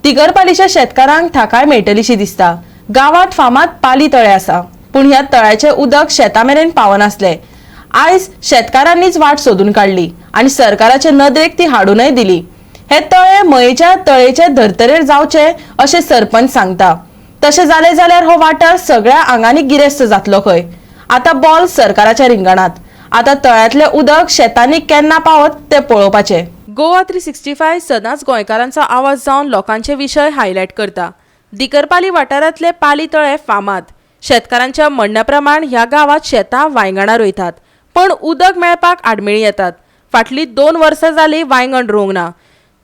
दिगरपालीच्या शेतकारांक थाकाय मेळटलीशी दिसता. गांवांत फामाद पाली तळें आसा, पूण ह्या तळ्याचें उदक शेता मेरेन पावनासलें. आयज शेतकारांनीच वाट सोदून काडली आनी सरकाराचे नदरेक ती हाडूनय दिली. हे तळें मयेच्या तळेचे धर्तरेर जावचे अशें सरपंच सांगता. तशें जालें जाल्यार हो वाठार सगळ्या आंगांनी गिरेस्त जातलो खंय. आतां बॉल सरकाराच्या रिंगणात. आतां तळ्यांतलें उदक शेतांनी केन्ना पावत तें पळोवपाचें. गोवा 365 सदांच गोंयकारांचो आवाज जावन लोकांचे विशय हायलायट करता. दिकरपाली वाठारांतले पाली तळे फामाद. शेतकारांच्या म्हणण्या प्रमाण ह्या गांवांत शेतां वायंगणां रोयतात, पण उदक मेळपाक आडमेळीं येतात. फाटलीं 2 वर्सां जालीं वायंगण रोवंक ना.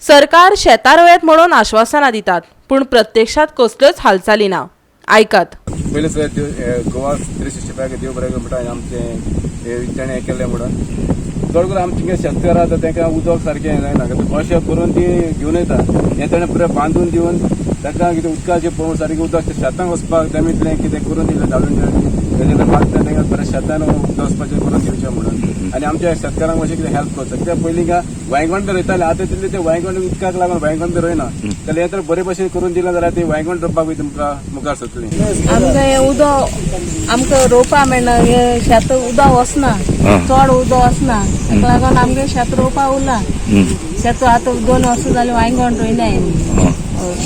सरकार शेतां रोयात म्हणून आश्वासनां दितात, पूण प्रत्यक्षात कसल्योच हालचाली ना. आयकात. पयलीं सुद्दां गोवा 365 देव बरें म्हणटा. आमचें हें तेणें हें केल्लें म्हणून चड करून आमचे थिंगा शेतकार आसा, तांकां उदक सारकें हें जायना. कशें करून ती घेवन येता. हें तेणें पुरें बांदून दिवन तांकां कितें उदकाचें पळोवन सारकें उदक शेतांक वचपाक तेमितलें कितें करून दिलें, धाडून दिलें, बांदता तांकां बरें शेतान उदक वचपाचें करून दिवचें म्हणून. आनी आमच्या शेतकारांक मातशें कितें हेल्प करचो, कित्याक पयलीं काय वायंगण बी रोयताले. आतां तितलें ते वायंगण उदकाक लागून वायंगण बी रोयना. जाल्यार हें तर बरे भशेन करून दिलें जाल्यार ते वायंगण रोवपाक बी तुमकां मुखार सरतलीं. आमकां हें उदक आमकां रोवपा मेळना. हें शेत उदक वचना, चड उदक वचना. ताका लागून आमगे शेत रोवपा उरला. शेत आतां 2 वर्सां जालीं वांयगण रोयनाय आमी.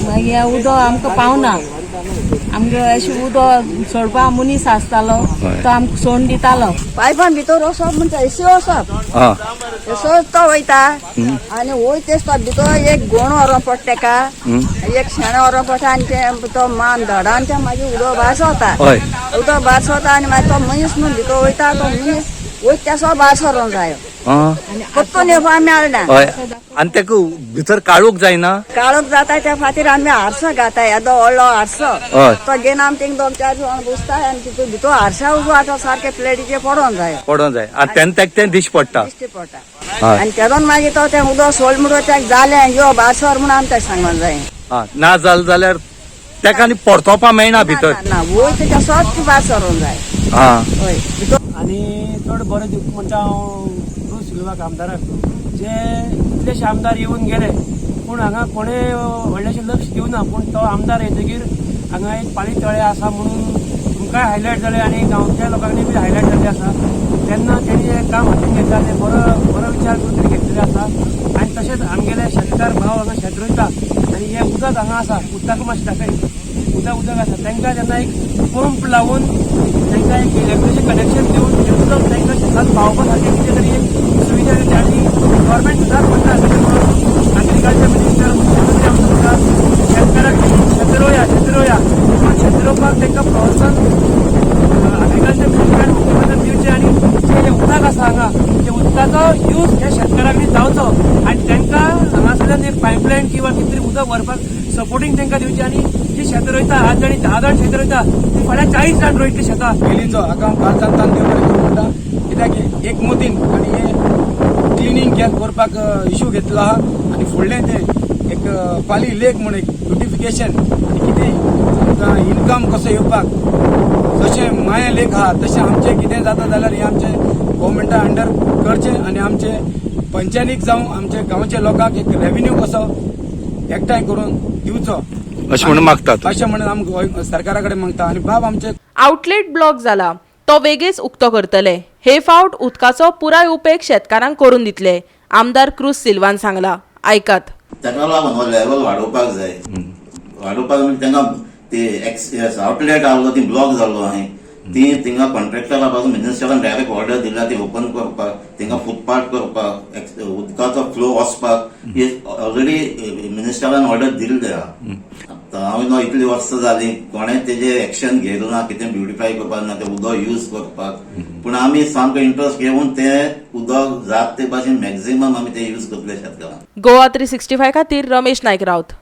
मागीर हें उदक आमकां पावना. आमगे अशें उदक सोडपा मनीस आसतालो, तो आमकां सोडून दितालो. पायपान भितर वचप म्हणजे एसी वचप, तसोच तो वयता आनी वयता तो भितर एक गोण व्हरोंक पडटा तेका, एक शेण व्हरोंक पडटा आनी ते तो मान धडा आनी ते मागीर उदक भायर सरता. उदक भायर सरता आनी मागीर तो मनीस म्हणून भितर वयता. तो मनीस वयता तसो भायर सरोंक जायो. परतून येवपाक मेळना. हय, आनी तेका भितर काळोख जायना? काळोख जाता. त्या खातीर आमी हारसो घाताय, येदो व्हडलो हारसो. तो घेवन आमी थिंग दोन चार जाण बसताय आनी तितून भितर हारशा उजवाड सारके प्लेटीचे पडोंक जायो. पडोंक जाय आनी तेन्ना तेका तें दिश्टी पडटा. दिश्टी पडटा. आनी तेदोन मागीर तो तें उदक सोड म्हणून तेका जालें, यो भायर सर म्हणून आमी तेका सांगोन जाय. हा, ना जालें जाल्यार तेका आनी परतोवपा मेळना भितर. ना, ना, वयर तेच्या सोच भायर सरोंक जाय. हय, भितर. आनी चड बरें दिवप म्हणटा हांव क्रूज सिल्वाक, आमदाराक. जे कितलेशे आमदार येवन गेले, पूण हांगा कोणें व्हडलेशें लक्ष दिवना. पूण तो आमदार येतकीर हांगा एक पाली तळें आसा म्हणून तुमकांय हायलायट जालें आनी गांवच्या लोकांनी बी हायलायट जाल्लें आसा. तेन्ना तेणी हें काम हातीन घेतलां तें बरो बरो विचार करून तेणी घेतलेलें आसा. आनी तशेंच आमगेले शेतकार भाव हांगा शेत रोयता आनी हें उदक हांगा आसा. उदकाक मातशें दाखय. उदक उदक आसा. तांकां जेन्ना एक पंप लावन तांकां एक इलेक्ट्रिसिटी कनेक्शन दिवन हें उदक तांकां शेतांत पावोवपा सारकें कितें तरी एक सुविधा दिवची. आनी गव्हर्मेंट सदांच म्हणटा, एग्रीकल्चर मिनिस्टर, मुख्यमंत्री आमचो म्हणटा, शेतकाराक शेत रोया, शेत रोया. पूण शेत रोवपाक तांकां प्रोत्साहन एग्रीकल्चर मिनिस्टरान, मुख्यमंत्र्यान दिवचें. आनी जें हें उदक आसा हांगा, ते उदकाचो यूज ह्या शेतकारांनी जावचो आनी तांकां हांगासरल्यान एक पायपलायन किंवा कितें तरी उदक व्हरपाक सपोर्टींग तांकां दिवची. आनी जी शेतां रोयता, आज जाणी 10 जाण शेतां रोयता, ती फाल्यां 40 जाण रोयतली शेतां. पयलींचो हाका हांव काळजांतल्यान देव बरें करूं म्हणटा, कित्याक एक मोदीन आनी हे क्लिनींग कॅम्प करपाक इशू घेतलो आहा. आनी फुडलें तें एक पाली लेक म्हूण एक ब्युटिफिकेशन आनी कितें आमकां इनकम कसो येवपाक, जशें माया लेक आहा तशें आमचें कितें जाता जाल्यार हें आमचें गोवोरमेंटा अंडर करचें आनी आमचे पंचायतीक जावं आमचे गांवच्या लोकांक एक रेविन्यू कसो एकठांय करून दिवचो अशें म्हणून मागतात. अशें म्हणून आमी सरकारा कडेन मागता. आनी बाब आमचे आउटलेट ब्लॉक जाला तो वेगीच उक्तो करतले. हे फावट उदकाचो पुराय उपेग शेतकारांक करून दितले, आमदार क्रूज सिल्वान सांगला. आयकात. ताका लागून हो लेवल वाडोवपाक जाय. वाडोवपाक म्हणजे तांकां ती एक्स आउटलेट आहलो, ती ब्लॉक जाल्लो आहा. ती थिंगा कॉन्ट्रॅक्टरा पासून मिनिस्टरान डायरेक्ट ऑर्डर दिल्या, ती ओपन करपाक, थिंगा फुटपाथ करपाक, उदकाचो फ्लो वचपाक ही ऑलरेडी मिनिस्टरान ऑर्डर दिल्ली आहा. आतां हांव न्हू इतली वर्सां जाली, कोणें तेजेर एक्शन घेयलो ना, कितें ब्युटिफाय करपाक ना तें उदक यूज करपाक. पूण आमी सामको इंट्रस्ट घेवन तें उदक जात ते भाशेन मॅक्झिमम आमी तें यूज करतले शेतकारांक. गोवा 365 खातीर रमेश नायक राऊत.